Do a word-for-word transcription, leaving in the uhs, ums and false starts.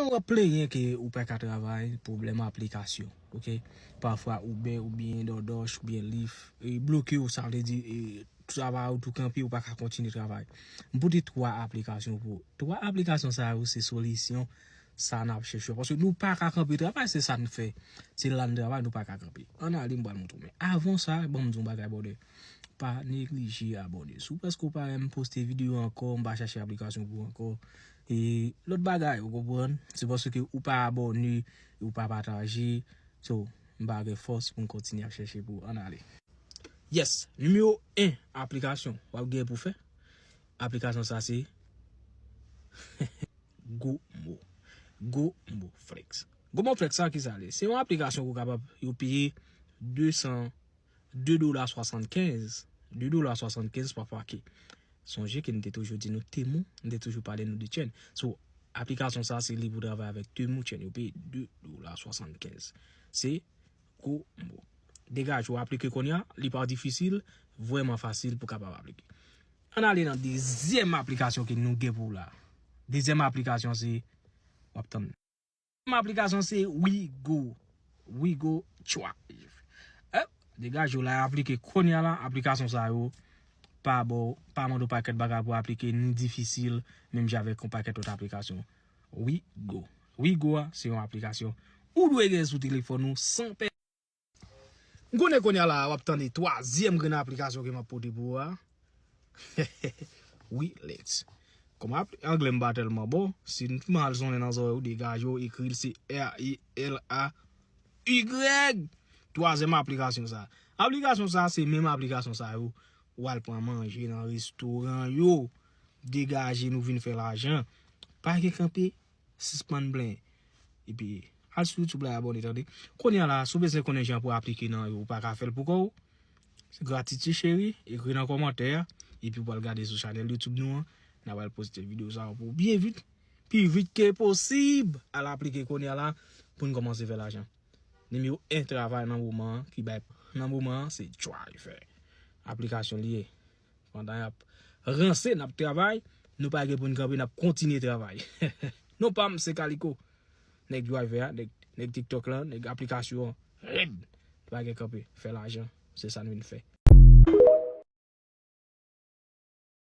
W ap plenyen ke ou pa ka travay, pwoblèm aplikasyon, oke? Pafwa Uber oubyen DoorDash oubyen Lyft e bloke w, sa vle di e, travay ou tou kanpe, ou pa ka kontinye travay. M pote twa aplikasyon pou ou. Twa aplikasyon sa yo se solisyon sa n ap chèche. Paske nou pa ka kanpe travay, se sa n fè. Se la n travay, nou pa ka kanpe. Ann ale, m pral montre w. Men avan sa, ban m di w yon bagay, brother. Pa neglije abòne. Si w prèske pa wè m poste videyo ankò, m pa chache aplikasyon pou ou ankò. E lòt bagay, ou konprann? Se paske ou pa abòne, ou pa pataje. So, m pa gen fòs pou m kontinye ap chèche pou ou. Ann ale. Yes, nimewo en aplikasyon w ap gen pou fè. Aplikasyon sa se Gomo. Gomo Flex. Gomo Flex sa ki sa l ye? Se yon aplikasyon ke w kapab, yo peye de san, de dola swasannkenz, de dola swasannkenz pa pake. Sonje ke n te toujou di nou Temu, n te toujou pale nou de Chain. So, aplikasyon sa se li pou travay avèk Temu Chain. Yo peye de dola swasannkenz. Se Gomo. Degaje w aplike kounye a, li pa difisil, vrèman fasil pou kapab aplike. Ann ale nan dezyèm aplikasyon ke nou gen pou w la. Dezyèm aplikasyon se, w ap tann. Dezyèm aplikasyon se Wigo. Wigo Drive. Eh, degaje w la, aplike kounye a la, aplikasyon sa yo pa ba w, pa mande w pakèt bagay pou aplike, ni difisil, menm jan avèk yon pakèt lòt aplikasyon. Wigo. Wigo a, se yon aplikasyon ou dwe gen sou telefòn ou san pè M konnen kounye a la, w ap tande twazyèm grenn aplikasyon ke m ap pote pou ou a. Relax. Kòm ap-, anglè m pa tèlman bon, si m al sonnen nan zòrèy ou, degaje w, ekri l, se R E L A Y. Twazyèm aplikasyon sa. Aplikasyon sa, se menm aplikasyon sa yo, w al pran manje nan restoran yo. Degaje nou vin fè lajan. Pa gen kanpe, sispann plenyen. Epi, al sou YouTube la, abòne, tande. Kounye a la, si w bezwen konnen jan pou aplike nan yo, ou pa ka fè l pou kò w. Se gratis, ti cheri. Ekri nan kòmantè a. Epi, w pral gade sou chanèl YouTube nou an. N a pral poste videyo sa yo pou w byen vit. Pi vit ke posib. Al aplike kounye a la pou n kòmanse fè lajan. Nimewo en travay nan moman an ki bay nan moman an, se Driver. Aplikasyon li ye. Pandan y ap ranse, n ap travay. Nou pa gen pou n kanpe, n ap kontinye travay. Non pa m, se Kaliko. Nèg Driver a, nèg, nèg TikTok lan, nèg aplikasyon an. Red. Nou pa gen kanpe. Fè lajan. Se sa n vin fè.